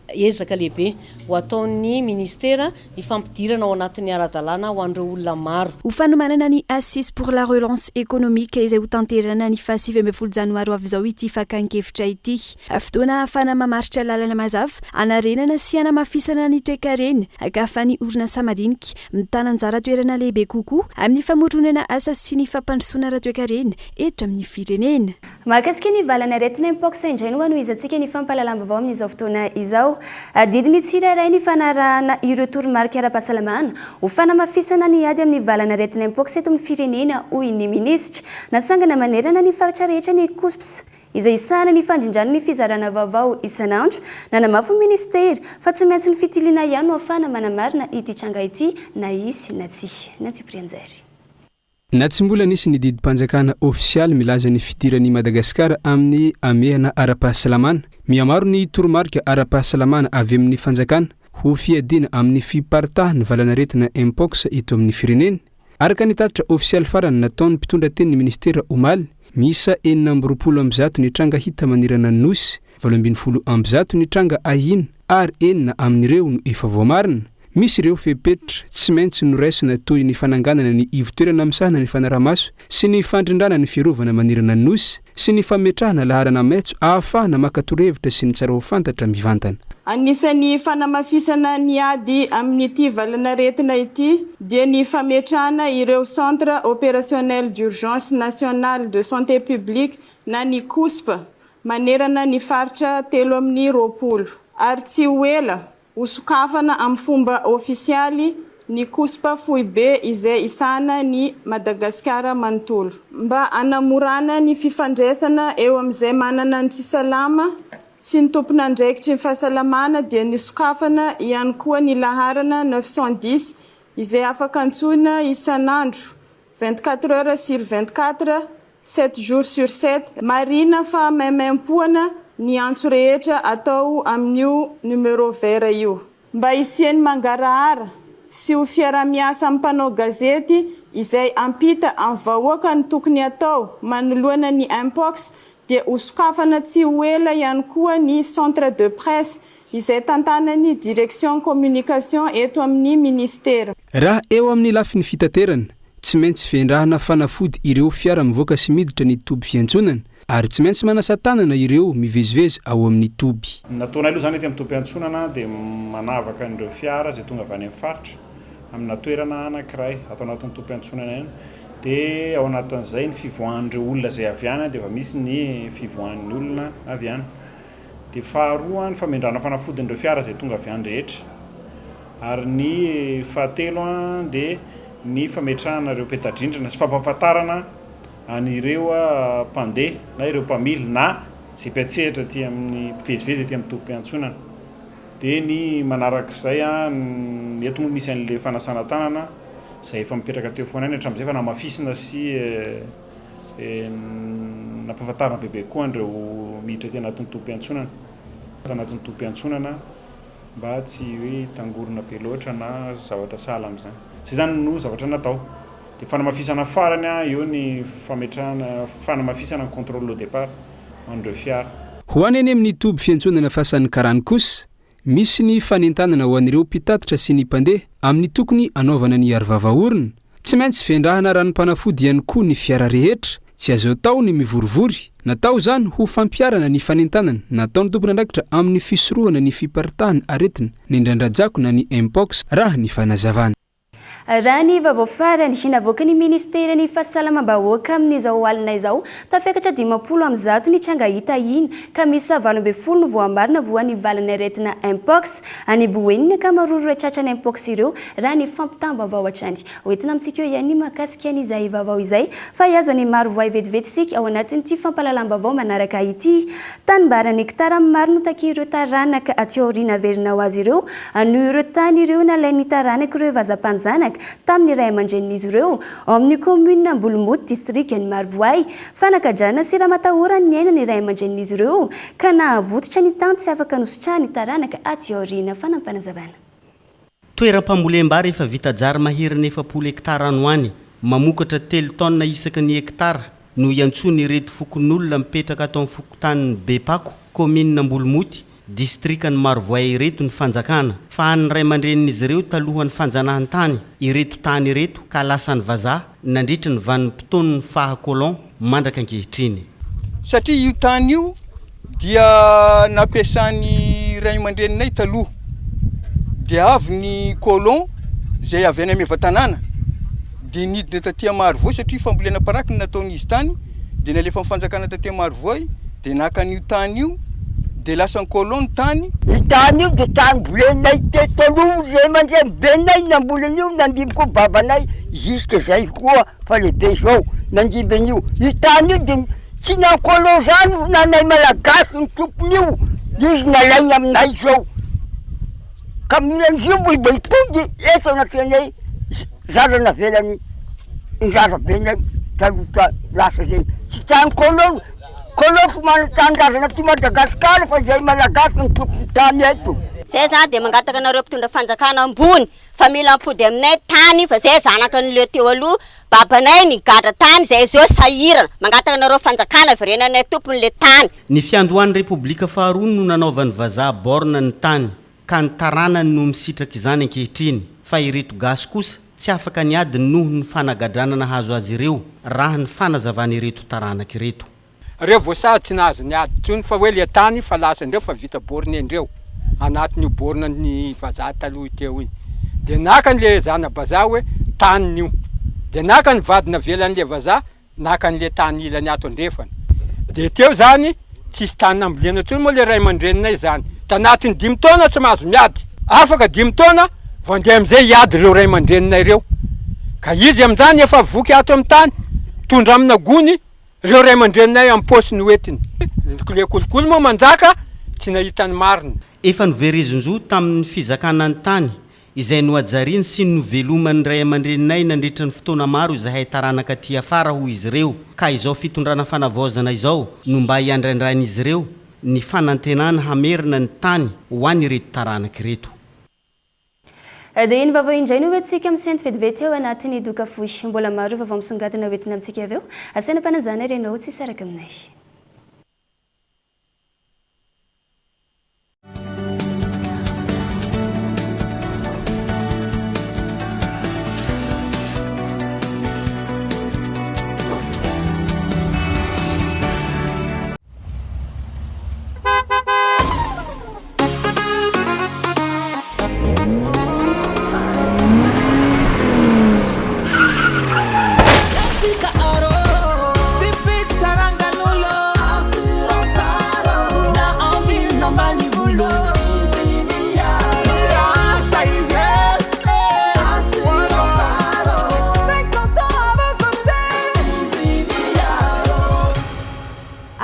[SPEAKER 18] Ezaka lehibe ho ataon'ny Ministera ny fampidirana ao anatin'ny ara-dalàna ho an'ireo olona maro.
[SPEAKER 11] Ho fanomanana ny Assises pour la relance économique izay hotanterahina ny faha 19 janoary ho avy izao ity fakan-kevitra ity. Fotoana ahafahana mamaritra lalana mazava hanarenana sy hanamafisana ny toekarena ka ahafahan'ny orinasa madinika mitana anjara toerana lehibe kokoa amin'ny famoronana asa sy ny fampandrosoana ara-toekarena eto amin'ny firenena.
[SPEAKER 7] Mahakasika ny valan'aretina Mpox indray no hanohizantsika ny fampahalalam-baovao amin'izao fotoana izao. Adidin'ny tsirairay ny fanarahana ireo toromarika ara-pahasalamana ho fanamafisana ny ady amin'ny valan'aretina Mpox eto amin'ny firenena, hoy ny minisitra. Natsangana manerana ny faritra rehetra ny Cosps, izay hisahana ny fandrindrana ny fizarana vaovao isan'andro. Nanamafy ny minisitera fa tsy maintsy ny fitiliana ihany no ahafahana manamarina ity tranga ity na hisy na tsia. Nantsipirianjery.
[SPEAKER 9] Na tsy mbola nisy ny didim-panjakana ofisialy milaza ny fidiran'i Madagasikara amin'ny hamehana ara-pahasalamana, mihamaro ny toromarika ara-pahasalamana avy amin'ny fanjakana ho fiadiana amin'ny fiparitahan'ny valanaretina Mpox eto amin'ny firenena. Araka ny tatitra ofisialy farany nataon'ny mpitondra tenin'ny minisitera omaly, miisa 126 ny tranga hita manerana ny Nosy, 118 ny tranga ahiana ary enina amin'ireo no efa voamarina. Misy ireo fepetra tsy maintsy noraisina toy ny fananganana ny ivon-toerana misahana ny fanaraha-maso sy ny fandrindrana ny fiarovana manerana ny Nosy sy ny fametrahana laharana maitso ahafahana maka torohevitra sy ny tsara ho fantatra mivantana.
[SPEAKER 19] Anisan'ny fanamafisana ny ady amin'ity valan'aretina ity dia ny fametrahana ireo Centre Opérationnel d'Urgence National de Santé Publique na ny COUSP manerana ny faritra 23 ary tsy ho ela Hosokafana amin'ny fomba ofisialy ny COSP foibe izay hisahana ny Madagasikara manontolo. Mba hanamorana ny fifandraisana eo amin'izay manana ny tsy salama sy ny tompon'andraikitry ny fahasalamana dia nosokafana ihany koa ny laharana 910 izay afaka antsoina isan'andro, 24 heures sur 24. Sept jours sur sept. Marihina fa maimaimpoana ny antso rehetra atao amin'io numéro vert io. Mba hisian'ny mangarahara sy ho fiaraha-miasa amin'ny mpanao gazety izay hampita amin'ny vahoaka ny tokony hatao manoloana ny Mpox dia hosokafana tsy ho ela ihany koa ny centre de presse izay tantanan'ny Direction Communication eto amin'ny Ministera.
[SPEAKER 9] Raha eo amin'ny lafiny fitaterana, tsy maintsy fendrahana fanafody ireo fiara mivoaka sy miditra ny toby fiantsonana ary tsy maintsy manasa tanana ireo mivezivezy ao amin'ny toby.
[SPEAKER 20] Ny nataonay aloha izany ety amin'ny tobim-piantsonana dia manavaka an'ireo fiara izay tonga avy any amin'ny faritra amina toerana anankiray ato anatin'ny tobim-piantsonana ihany dia ao anatin'izay ny fivoahan'ireo olona izay avy any dia efa misy ny fivoahan'ny olona avy any. Dia faharoa ny famendrana fanafodin'ireo fiara izay tonga avy any rehetra. Ary ny fahatelo dia ny fametrahana ireo peta-drindrina sy fampahafantarana an'ireo mpandeha na ireo mpamily na izay mpiantsehatra aty amin'ny mpivezivezy aty amin'ny tobim-piantsonana. Dia ny manarak'izay, eto moa misy an'ilay fanasana tanana izay efa mipetraka teo foana ihany hatramin'izay fa namafisina sy Nampahafantarina bebe kokoa an'ireo miditra aty anatin'ny tobim-piantsonana, anatin'ny tobim-piantsonana mba tsy hoe hitangorona be loatra na zavatra sahala amin'izany. Izay izany no zavatra natao. Dia fanamafisana farany eo ny fametrahana, fanamafisana ny contrôle au départ ho an'ireo fiara.
[SPEAKER 9] Ho any any amin'ny toby fiantsonana Fasan'ny Karany kosa, Misy ny fanentanana ho an'ireo mpitatitra sy ny mpandeha amin'ny tokony hanaovana ny arovava orona. Tsy maintsy vendrahana ranom-panafody ihany koa ny fiara rehetra, tsy azo atao ny mivorivory. Natao izany ho fampiharana ny fanentanana nataon'ny tompon'andraikitra amin'ny fisorohana ny fiparitahan'ny aretina nendran-drajako na ny Mpox, raha ny fanazavana.
[SPEAKER 7] Raha ny vaovao farany navoakan'ny Ministeran'ny Fahasalamam-bahoaka amin'izao alina izao, tafiakatra 150 ny tranga hita iny, ka miisa 18 no voamarina voan'ny valan'aretina Mpox. Any Boeny ny ankamaroan'ireo tratran'ny Mpox ireo, raha ny fampitam-baovao hatrany. Hoentina amintsika eo ihany ny mahakasika an'izay vaovao izay, fa hihazo an'i Marovoay vetivety isika ao anatin'ity fampahalalam-baovao manaraka ity. Tanimbary an'hektara maro no takian'ireo taranaka aty aoriana averina ho azy ireo Noho ireo tany ireo nalain'ny taranak'ireo vazaha mpanjanaka tamin'ny ray aman-drenin'izy ireo, ao amin'ny kaominina Ambolomoty, distrikan'i Marovoay. Fanagadrana sy ramatahora ny niainan'ny ray aman-drenin'izy ireo ka nahavototra ny tany tsy afaka nositrahan'ny taranaka aty aoriana. Fanampinazavana.
[SPEAKER 15] Toeram-pambolem-bary efa vita jary maherin'ny 40 hektara any ho any, mamokatra telo taonina isaky ny hektara no iantsoan'ireto fokonolona mipetraka ato amin'ny fokontanin'i Bepako, kaominina Ambolomoty, Distrikan'i Marovoay ireto ny fanjakana, fa an'ny ray aman-drenin'izy ireo talohan'ny fanjanahantany ireto tany ireto ka lasan'ny vazaha nandritry ny vanim-potoan'ny faha colon mandraka ankehitriny.
[SPEAKER 21] Satria io tany io dia nampiasan'ny ray aman-dreninay taloha, dia avy ny colon izay avy any Maevatanàna dia nidina taty Marovoay satria fambolena paraky no nataon'izy tany dia nalefan'ny fanjakana taty Marovoay dia naka an'io tany io dia lasan'ny colon ny tany.
[SPEAKER 22] Io tany io dia tany volenay teto taloha ray aman-drenibenay namboly an'io nandimby koa babanay jusque zay koa fa lehibe zao nandimby an'io. Io tany io dia tsy na colon zany io na anay malagasy ny tompon'io izy nalainy aminay zao ka mila an'izy io mba hipody eto anatrehanay Zaza navelany ny zaza benay taloha tany lasa zay tsy tany colon colon tsy manana tanindrazana aty Madagascar fa izay malagasy no tompony tany eto.
[SPEAKER 23] Zay zany de mangataka anareo mpitondra fanjakana ambony fa mila mipody aminay tany fa zay zanaka ny le teo aloha babanay nigadra tany zay zao sahirana mangataka anareo fanjakana averenanay tompony le tany.
[SPEAKER 15] Ny fiandohan'ny Repoblika faharoa no nanaovan'ny vazaha borne ny tany ka ny taranany no misitraka izany ankehitriny, fa ireto gasy kosa tsy afaka niady noho ny fanagadrana nahazo azy ireo, raha ny fanazavan'ireto taranaka ireto.
[SPEAKER 24] Reo voasazy tsy nahazo niady intsony fa hoe le tany fa lasan-dreo fa vita borne-ndreo anatin'io borne ny vazaha taloha teo iny de naka an'le zana-bazaha hoe taniny io de naka ny vady navelan'le vazaha naka an'le tany ilany ato andrefana de teo zany tsisy tany nambolena intsony moa le ray aman-dreninay zany tanatin'ny dimy taona tsy mahazo miady afaka dimy taona vao andeha am'izay hiady ireo ray aman-dreninay ireo ka izy am'zany efa voky ato amin'ny tany mitondra amina gony ireo ray aman-dreninay amin'ny paosiny hoentiny le kolikoly moa manjaka tsy nahita ny marina.
[SPEAKER 15] Efa noverezin-jo tamin'ny fizakana ny tany. izay nohajariany sy noveloman'ny ray aman-dreninay nandritra ny fotoana maro izahay taranaka aty afara hoy izy ireo ka izao fitondrana fanavaozana izao no mba hiandraindrain'izy ireo ny fanantenana hamerina ny tany ho an'ireto taranaka ireto.
[SPEAKER 7] Dia iny vaovao indray no hoentintsika misento vetivety ao anatin'ny doka fohy. Mbola maro ireo vaovao misongadina hoentina amintsika avy eo. Asaina mpanajana ary ianao tsy hisaraka aminay.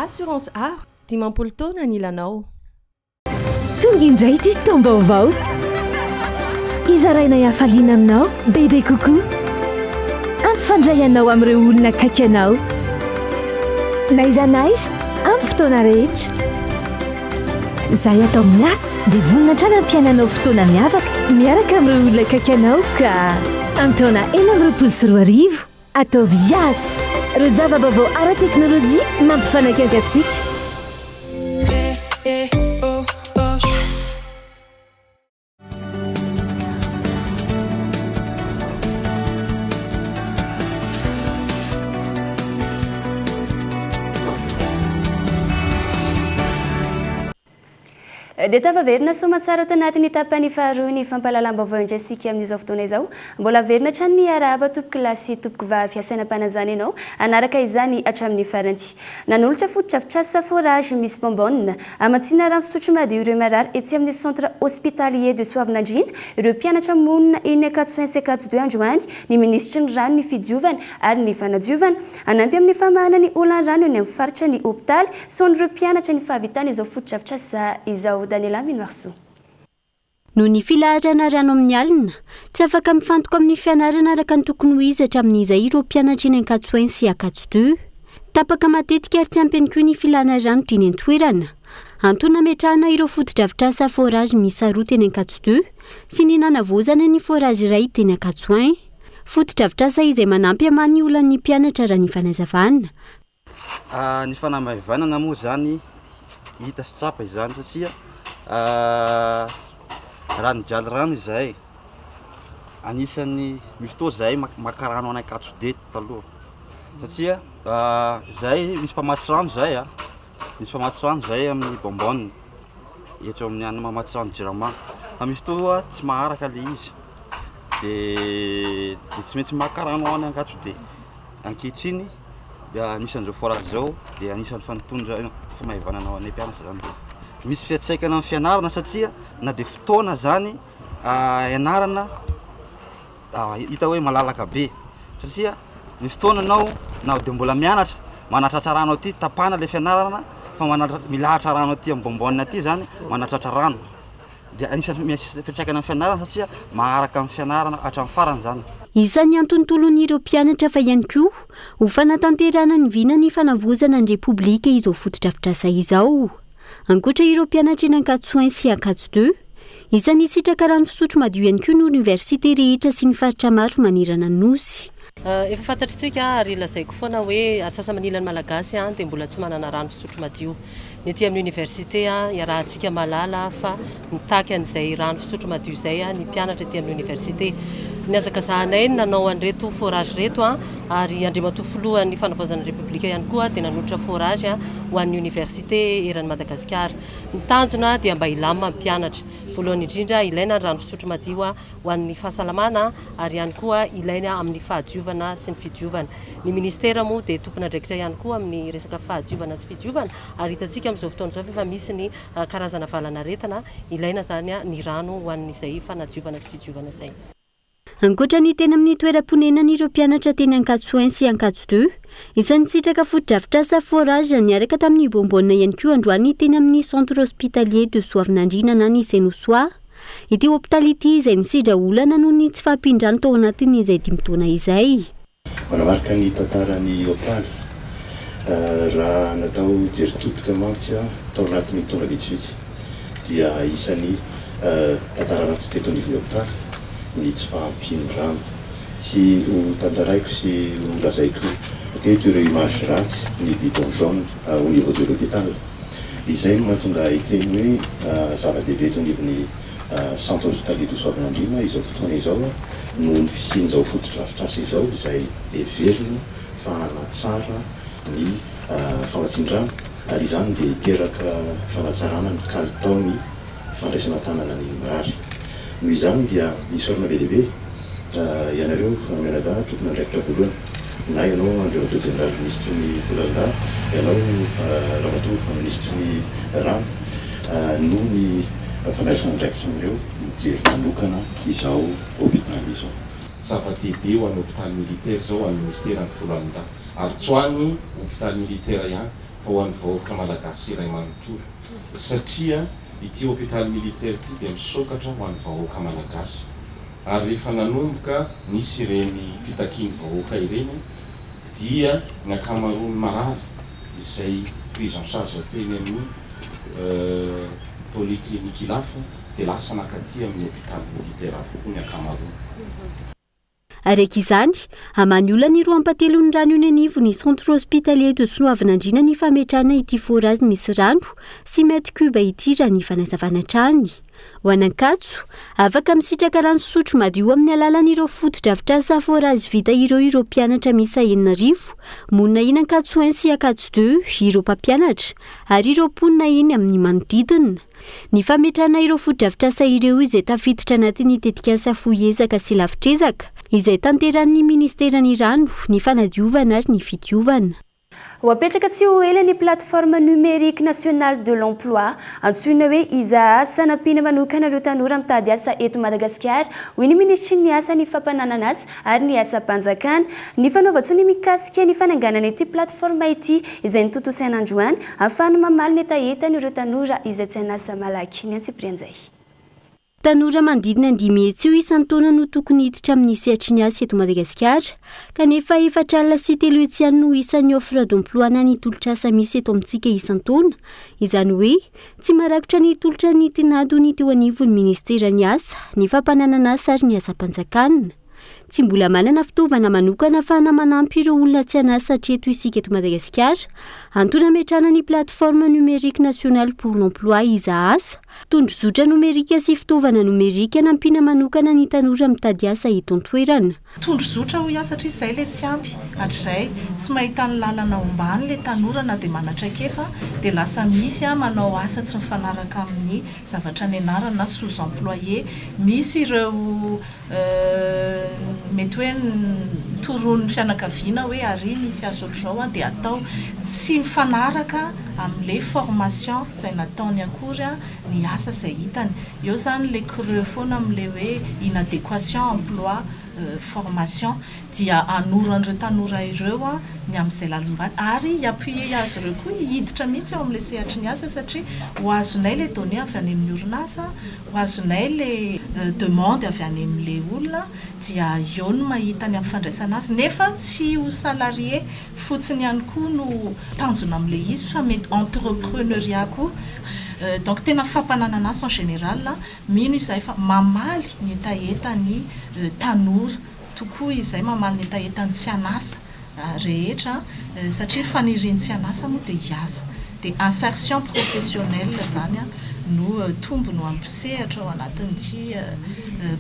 [SPEAKER 1] Assurance Aro, 50 taona anilanao.
[SPEAKER 2] Tonga indray ity taom-baovao. Hizarainay hafaliana aminao bebe kokoa. Hampifandray anao amin'ireo olona akaiky anao. N'aiza n'aiza, amin'ny fotoana rehetra. Izahay ato amin'ny Yas dia vonona hatrany hampiaina anao fotoana miavaka miaraka amin'ireo olona akaiky anao ka. Amin'ny taona 2026, Ataovy Yas! Ireo zava-baovao ara-teknolojia mampifanakaiky antsika. Yas!
[SPEAKER 7] Dia tafaverina soamantsara ato anatin'ny tapany faharoa ny fampahalalam-baovao indray isika amin'izao fotoana izao. Mbola averina hatrany ny arahaba tompokolahy sy tompokovavy asaina am-panajana ianao hanaraka izany hatramin'ny farany. Nanolotra fotodrafitrasa forage misy bonbonne hamatsiana rano fisotro madio ireo marary etsy amin'ny Centre Hospitalier de Soavinandriana ireo mpianatra monina eny Ankatso un sy Ankatso deux androany ny minisitry ny rano ny fidiovana ary ny fanadiovana. Hanampy amin'ny famahana ny olan'ny rano eny amin'ny faritra ny hopitaly sy ho an'ireo mpianatra ny fahavitana izao fotodrafitrasa izao. Daniela Minoarisoa.
[SPEAKER 3] Noho ny filaharana rano amin'ny alina, tsy afaka mifantoka amin'ny fianarana araka ny tokony ho izy hatramin'izay ireo mpianatra eny Ankatso un sy Ankatso deux. Tapaka matetika ary tsy ampy ihany koa ny filana rano teny an-toerana. Antony nametrahana ireo fotodrafitrasa forage miisa roa teny Ankatso deux sy ny nanavaozana ny forage iray teny Ankatso un. Fotodrafitrasa izay manampy hamaha ny olan'ny mpianatra raha ny fanazavana.
[SPEAKER 4] Ny fanamaivanana moa izany hita sy tsapa izany satria raha nijaly rano izahay, anisan'ny misy fotoa izahay maka rano any Ankatso-de taloha satria izahay misy mpamatsy rano izahay a, misy mpamatsy rano izahay amin'ny bonbonne eto amin'ny any mamatsy rano jirama fa misy fotoa tsy maharaka le izy de de tsy maintsy maka rano any Ankatso-de. Ankehitriny dia anisan'izao forage izao dia anisan'ny fanitondra famaivanana ho anay mpianatra zany. Misy fiantraikany amin'ny fianarana satria na dia fotoana zany ianarana hita hoe malalaka be satria ny fotoana anao na dia mbola mianatra manatratra rano aty tapahana le fianarana fa manatra- milahatra rano aty amin'ny bonbonne aty zany manatratra rano. Dia anisan'ny misy fiantraikany amin'ny fianarana satria maharaka ny fianarana hatramin'ny farany izany.
[SPEAKER 3] Isan'ny antontolon'ireo mpianatra fa ihany koa ho fanatanterahana ny vina ny fanavaozana ny Repoblika izao fotodrafitrasa izao. Ankoatra ireo mpianatra eny Ankatso un sy Ankatso deux, isan'ny hisitraka rano fisotro madio ihany koa ny oniversite rehetra sy ny faritra maro manerana ny Nosy.
[SPEAKER 18] Efa fantatr'tsika ary lazaiko foana hoe atsasa-manilan'ny Malagasy dia mbola tsy manana rano fisotro madio. Ny aty amin'ny oniversite iarahantsika mahalala fa mitaky an'izay rano fisotro madio izay ny mpianatra aty amin'ny oniversite. Nihazakazahanay ny nanao an'ireto forage ireto ary Andriamatoa Filohan'ny Fanavaozana ny Repoblika ihany koa dia nanolotra forage ho an'ny oniversite eran'i Madagasikara. Ny tanjona dia mba hilamina ny mpianatra. Voalohany indrindra ilaina ny rano fisotro madio ho an'ny fahasalamana ary ihany koa ilaina amin'ny fahadiovana sy ny fidiovana. Ny Ministera moa dia tompon'andraikitra ihany koa amin'ny resaka fahadiovana sy fidiovana ary hitantsika amin'izao fotoana izao fa efa misy ny karazana valan'aretina, ilaina izany ny rano ho an'izay fanadiovana sy fidiovana izay.
[SPEAKER 3] Ankoatra ny teny amin'ny toeram-ponenan'ireo mpianatra teny Ankatso un sy Ankatso deux, isan'ny nisitraka fotodrafitrasa forage niaraka tamin'ny bonbonne ihany koa androany teny amin'ny Centre Hospitalier de Soavinandriana na ny Cenosoa. Ity hopitaly ity izay nisedra olana noho ny tsy fahampian-drano tao anatin'izay dimy taona izay.
[SPEAKER 5] Manamarika ny tantaran'ny hopitaly, raha natao jery todika mantsy tao anatin'ny taona vitsivitsy dia isan'ny tantara ratsy teto anivon'ny hopitaly ny tsy fahampian'ny rano. Tsy ho tantaraiko sy ho lazaiko teto ireo image ratsy ny bidon jaune au niveau de l'hôpital. Izay no mahatonga ahy hiteny hoe zava-dehibe eto anivon'ny Centre Hospitalier de Soavinandriana izao fotoana izao noho ny fisian'izao fotodrafitrasa izao izay heverina fa hanatsara ny famatsian-drano ary izany dia hiteraka fanatsarana ny kalitaon'ny fandraisana an-tanana ny marary. Noho izany dia isaorana be dia be ianareo mianadahy tompon'andraikitra voalohany na ianao Andriamatoa Jeneraly Minisitry ny Foloalindahy, ianao Ramatoa Minisitry ny Rano noho ny fandraisana andraikitra amin'ireo mijery manokana izao hopitaly izao.
[SPEAKER 6] Zava-dehibe ho an'ny hopitaly militaire izao ho an'ny Ministeran'ny Foloalindahy ary tsy ho an'ny hopitaly militaire ihany fa ho an'ny vahoaka malagasy iray manontolo satria ity hopitaly militaire ity dia misokatra ho an'ny vahoaka malagasy ary rehefa nanomboka nisy ireny fitakian'ny vahoaka ireny dia ny ankamaroan'ny marary izay prise en charge teny amin'ny polyclinique Ilafy dia lasa nankaty amin'ny hopitaly militaire avokoa ny ankamaroany.
[SPEAKER 3] Araka izany, hamaha ny olan'ny roa ampahatelon'ny rano eny anivon'ny Centre Hospitalier de Soavinandriana ny fametrahana ity forage misy rano six mètres cube ity raha ny fanazavana hatrany. Ho an'Ankatso, afaka misitraka rano fisotro madio amin'ny alalan'ireo fotodrafitrasa forage vita ireo ireo mpianatra miisa 6000 monina eny Ankatso un sy Ankatso deux, ireo mpampianatra ary ireo mponina eny amin'ny manodidina. Ny fametrahana ireo fotodrafitrasa ireo izay tafiditra anatin'ny tetikasa fohy ezaka sy lavitr'ezaka izay tanterahin'ny minisiteran'ny Rano, ny fanadiovana ary ny fidiovana.
[SPEAKER 7] Ho apetraka tsy ho ela ny plateforme numérique nationale de l'emploi, antsoina hoe Izaasa, nampiana manokana ireo tanora mitady asa eto Madagasikara, hoy ny minisitry ny Asa, ny fampananan'asa ary ny asam-panjakana. Ny fanaovan-tsonia mikasika ny fananganana ity plateforme ity izay notontosaina androany, ahafahana mamaly ny hetahetan'ireo tanora izay tsy an'asa malaky. Ny antsipirian'izay.
[SPEAKER 3] Tanora manodidina ny 500 eo isan-taona no tokony hiditra amin'ny sehatry ny asa eto Madagasikara, kanefa 304 ihany no isan'ny offre d'emploi na ny tolotr'asa misy eto amintsika isan-taona. Izany hoe, tsy marakotra ny tolotra ny tinady ny teo anivon'ny ministeran'ny asa, ny fampananan'asa ary ny asam-panjakana. Tsy mbola manana fitaovana manokana ahafahana manampy ireo olona tsy an'asa hatreto isika eto Madagasikara. Antony hametrahana ny Plateforme numérique nationale pour l'emploi Izaasa, tondrozotra nomerika sy fitaovana nomerika nampiana manokana ny tanora mitady asa eto an-toerana.
[SPEAKER 8] Tondrozotra hoy aho satria izay ilay tsy ampy hatrizay. Tsy mahita ny lalana ombany ilay tanora na dia manan-traikefa dia lasa misy manao asa tsy mifanaraka amin'ny zavatra nianarany na sous-employé. Misy ireo Mety hoe toroin'ny fianakaviana hoe ary misy asa ohatr'izao an dia atao. Tsy mifanaraka amin'ilay formation izay nataony akory ny asa izay hitany. Eo izany ilay creux foana amin'ilay hoe inadéquation emploi formation. Dia hanoro an'ireo tanora ireo ny amin'izay lalom-bany ary hi-appuyer azy ireo koa hiditra mihitsy ao amin'ilay sehatry ny asa satria ho azonay ilay données avy any amin'ny orinasa, Ho azonay ilay demande avy any amin'ilay olona dia eo no mahita ny ampifandraisana azy nefa tsy ho salarié fotsiny ihany koa no tanjona amin'ilay izy fa mety entrepreneuriat koa. Donc tena fampananan'asa en général, mino izahay fa mamaly ny hetahetan'ny tanora tokoa izay, mamaly ny hetahetan'ny tsy an'asa. rehetra satria faniriany tsy an'asa moa dia hiasa dia insertion professionnelle izany no tombony ho an'ny mpisehatra ao anatin'ity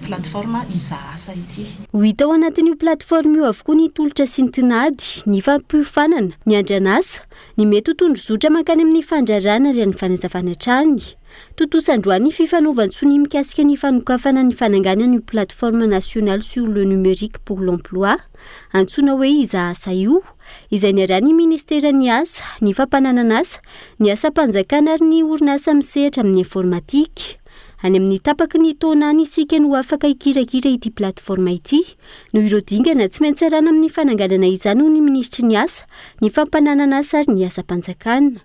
[SPEAKER 8] plateforme Izaasa ity.
[SPEAKER 3] Ho hita ao anatin'io plateforme io avokoa ny tolotra sy ny tinady, ny fampiofanana, ny andran'asa, ny mety ho tondrozotra mankany amin'ny fandrarana ary ny fanazavana hatrany. Tontosa androany ny fifanaovan-tsonia mikasika ny fanokafana ny fananganana io plateforme nationale sur le numérique pour l'emploi, antsoina hoe Izaasa io, izay niarahan'ny ministeran'ny Asa, ny fampananan'asa, ny asam-panjakana ary ny orinasa misehatra amin'ny informatika. Any amin'ny tapaky ny taona any isika no afaka hikirakira ity plateforme ity, noho ireo dingana tsy maintsy arahana amin'ny fananganana izany hoy ny minisitry ny Asa, ny fampananan'asa ary ny asam-panjakana.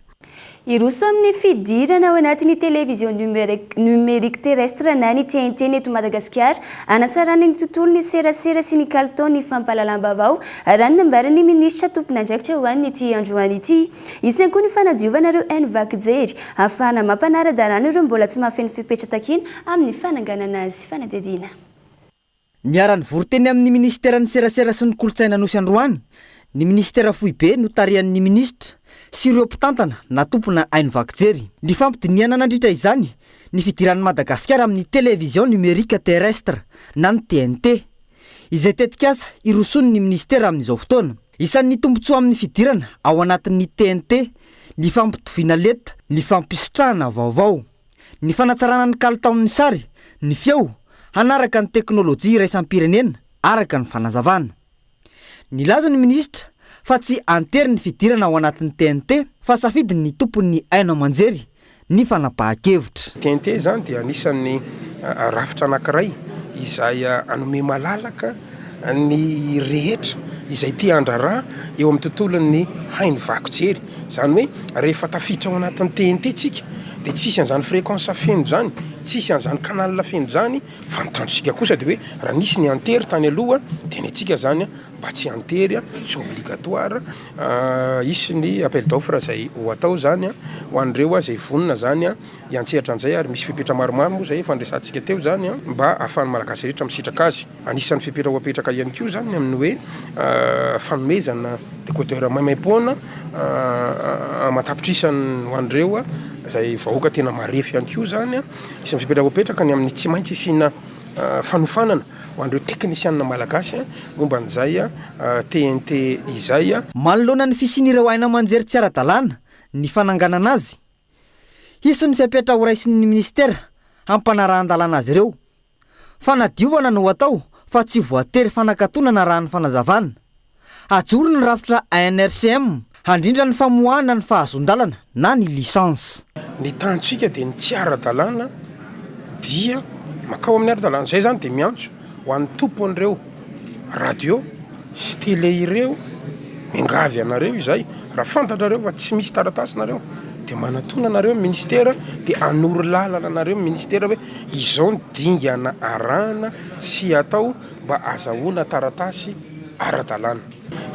[SPEAKER 7] Hiroso amin'ny fidirana ao anatin'ny télévision numérique terrestre na ny TNT ny eto Madagasikara, hanatsarana ny tontolon'ny serasera sy ny kalitaon'ny fampahalalam-baovao, raha ny nambaran'ny minisitra tompon'andraikitra ho an'ity androany ity. Hisy ihany koa ny fanadiovana ireo haino vaky jery, ahafahana mampanara-dalàna ireo mbola tsy mahafeno fepetra takiana amin'ny fananganana azy. Fanadihadiana.
[SPEAKER 10] Niara-nivory teny amin'ny minisiteran'ny Serasera sy ny Kolontsaina Anosy androany ny minisitera foibe notarihan'ny minisitra sy ireo mpitantana na tompona haino vaky jery. Nifampidinihana nandritra izany ny fidiran'i Madagasikara amin'ny Télévision Numérique Terrestre na ny TNT, izay tetikasa hirosoan'ny minisitera amin'izao fotoana. Isan'ny tombontsoa amin'ny fidirana ao anatin'ny TNT ny fampitoviana lenta ny fampisitrahana vaovao. Ny fanatsarana ny kalitaon'ny sary, ny feo, hanaraka ny teknolojia iraisam-pirenena, araka ny fanazavana. Nilaza ny minisitra fa tsy an-tery ny fidirana ao anatin'ny TNT fa safidin'ny tompon'ny haino aman-jery ny fanapahan-kevitra.
[SPEAKER 12] TNT izany dia anisan'ny rafitra anankiray izay hanome malalaka ny rehetra izay te handraharaha eo amin'ny tontolon'ny haino vaky jery. Izany hoe rehefa tafiditra ao anatin'ny TNT tsika dia tsy hisy an'izany fréquence feno izany, tsy hisy an'izany canal feno izany, fa ny tanjontsika kosa dia hoe raha nisy ny antery tany aloha dia ny antsika izany mba tsy antery, tsy obligatoire, hisy ny appel d'offre izay ho atao izany ho an'ireo izay vonona izany hiantsehatra an'izay ary misy fepetra maromaro moa izay efa niresahantsika teo izany mba ahafahan'ny Malagasy rehetra misitraka azy. Anisan'ny fepetra ho apetraka ihany koa izany ny amin'ny hoe fanomezana décodeur maimaimpoana aman-tapitrisany ho an'ireo izay vahoaka tena marefo ihany koa izany. Anisan'ny fepetra ho apetraka ny amin'ny tsy maintsy hisiana fanofanana ho an'ireo teknisianina malagasy momba an'izay TNT izay.
[SPEAKER 10] Manoloana ny fisian'ireo haino aman-jery tsy ara-dalàna ny fananganana azy, hisy ny fepetra horaisin'ny minisitera hampanarahan-dalàna azy ireo. Fanadiovana no atao fa tsy voatery fanakatonana raha ny fanazavana. Hajoro ny rafitra ANRCM handrindra ny famoahana ny fahazoan-dalana na ny licence.
[SPEAKER 12] Ny tanjontsika dia ny tsy ara-dalàna dia mankao amin'ny ara-dalàna. Izay izany dia miantso ho an'ny tompon'ireo radio sy télé ireo, miangavy anareo izay, raha fantatrareo fa tsy misy taratasy nareo dia manatona anareo ny ministera dia hanoro lalana anareo ny ministera hoe izao ny dingana arahana sy atao mba azahoana taratasy ara-dalàna.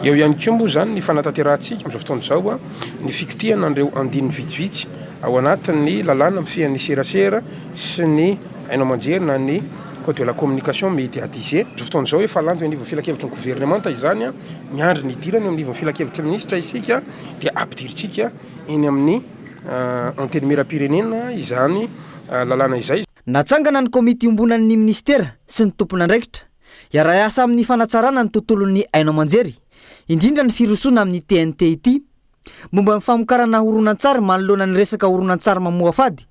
[SPEAKER 12] Eo ihany koa moa izany ny fanatanterahantsika amin'izao fotoana izao ny fikitihana an'ireo andininy vitsivitsy ao anatin'ny lalàna mifehy ny serasera sy ny haino aman-jery na ny Code de la communication médiatisée. Amin'izao fotoana izao efa lany teo anivon'ny filankevitry ny governemanta izany, miandry ny hidirany eo anivon'ny filankevitry ny minisitra isika dia ampidirintsika eny amin'ny Antenimierampirenena izany lalàna izay.
[SPEAKER 10] Natsangana ny komity iombonan'ny minisitera sy ny tompon'andraikitra hiara-hiasa amin'ny fanatsarana ny tontolon'ny haino aman-jery, indrindra ny firosoana amin'ny TNT ity. Momba ny famokarana horonantsary manoloana ny resaka horonantsary mamoafady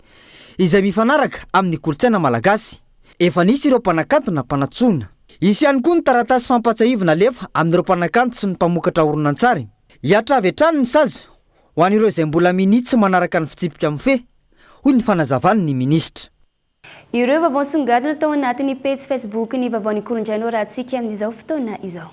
[SPEAKER 10] izay mifanaraka amin'ny kolontsaina malagasy. Efa nisy ireo mpanakanto nampanantsoina. Hisy ihany koa ny taratasy fampahatsiahivana alefa amin'ireo mpanakanto sy ny mpamokatra horonantsary. Hihatra avy hatrany ny sazy ho an'ireo izay mbola minia tsy manaraka ny fitsipika mifehy, hoy ny fanazavan'ny minisitra.
[SPEAKER 7] Ireo vaovao nisongadina tao anatin'ny pejy Facebook-n'ny Vaovaon'i Kolonjay no arahantsika amin'izao fotoana izao.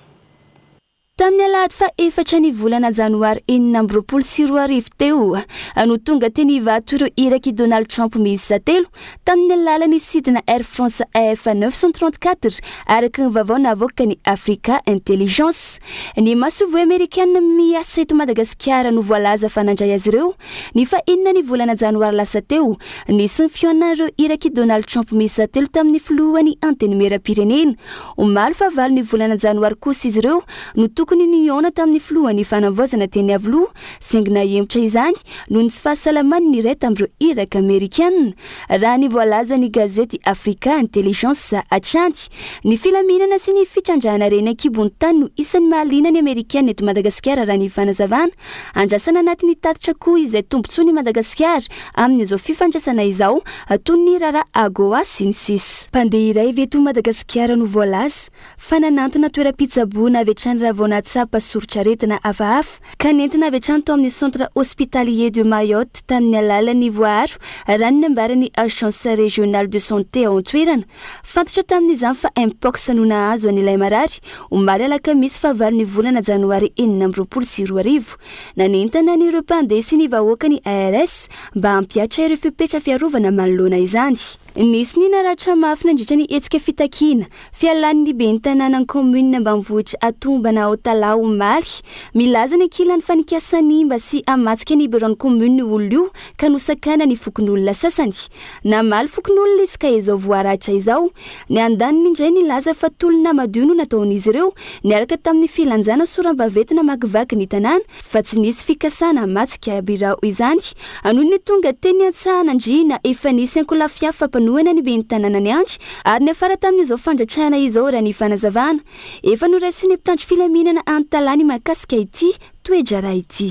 [SPEAKER 7] Tamin'ny alahady faha-efatra ny volana janoary 2026 teo no tonga teny Ivato ireo irak'i Donald Trump miisa telo tamin'ny alalan'ny sidina Air France AF 934 araka ny vaovao navoakan'ny Africa Intelligence. Ny masoivoho amerikana miasa eto Madagasikara no voalaza fa nandray azy ireo ny fahenina ny volana janoary lasa teo. Nisy ny fihaonan'ireo irak'i Donald Trump miisa telo tamin'ny filohan'ny Antenimierampirenena Omaly fahavalo ny volana janoary kosa izy ireo no tokony nihaona tamin'ny filohan'ny fanavaozana teny Iavoloha, saingy nahemotra izany noho ny tsy fahasalaman'ny iray tamin'ireo iraka amerikana, raha ny voalazan'ny gazety Africa Intelligence hatrany. Ny filaminana sy ny fitrandrahana harena an-kibon'ny tany no isan'ny mahaliana ny amerikana eto Madagasikara raha ny fanazavana. Andrasana anatin'ny tatitra koa izay tombontsoan'i Madagasikara amin'izao fifandraisana izao, toy ny raharaha Agoa sy ny sisa. Mpandeha iray avy eto Madagasikara no voalaza fa nanantona toeram-pitsaboana avy hatrany raha vao.
[SPEAKER 3] nahatsapa soritr'aretina hafahafa ka nentina avy hatrany tao amin'ny Centre Hospitalier de Mayotte tamin'ny alalan'ny voaaro, raha ny nambaran'ny Agence Régionale de Santé ao an-toerana. Fantatra tamin'izany fa Mpox no nahazo an'ilay marary, omaly alakamisy fahavalon'ny volana janoary 2026. Nanentana an'ireo mpandeha sy ny vahoaka ny ARS mba hampihatra ireo fepetra fiarovana manoloana izany. Nisy ny naratra mafy nandritra ny hetsika fitakiana fialan'ny ben'ny tanànan'ny kaominina ambanivohitra Atombana ao Talaha omaly. Milaza ny ankilany fa nikasa hanimba sy hamatsika ny biraon'ny kaominina io olona io ka nosakanan'ny fokonolona sasany. Namaly fokonolona izy ka izao voaratra izao. Ny andaniny indray nilaza fa tolona madio no nataon'izy ireo niaraka tamin'ny filanjana soram-baventy namakivaky ny tanàna fa tsy nisy fikasana hamatsika birao izany. Nony tonga teny Antsahanandriana efa nisy ankolafy hafa mpanohana ny ben'ny tanàna niandry ary niafara tamin'izao fandratrana izao raha ny fanazavana. Efa noraisin'ny mpitandro filaminana Antalaha ny mahakasika ity toe-draharaha ity.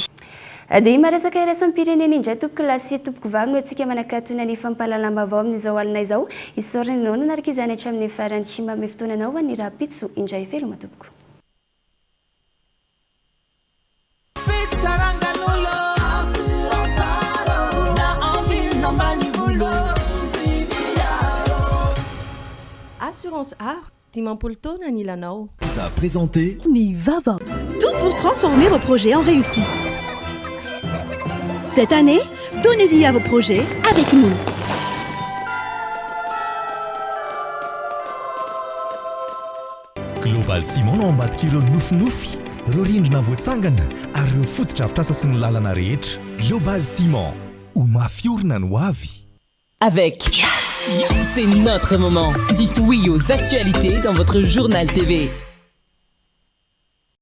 [SPEAKER 7] Dia maresaka iraisam-pirenena indray tompoko lahy sy tompoko vavy no antsika manakatona ny fampahalalam-baovao amin'izao alina izao. Isaorana ianao nanaraka izany hatramin'ny farany. Manome fotoana anao ho an'ny rahampitso indray. Veloma tompoko.
[SPEAKER 1] Assurance Aro, 50 taona ny ilanao.
[SPEAKER 13] Vous a présenté.
[SPEAKER 14] Ny vaovao. Tout pour transformer vos projets en réussite. Cette année, donnez vie à vos projets avec nous.
[SPEAKER 13] Global Ciment no ao ambadik'ireo nofinofy, ireo rindrina voatsangana ary ireo fotodrafitrasa sy ny lalana rehetra. Global Ciment, ho mafy orina ny ho avy.
[SPEAKER 16] Avec Yes, c'est notre moment. Dites oui aux actualités dans votre journal TV.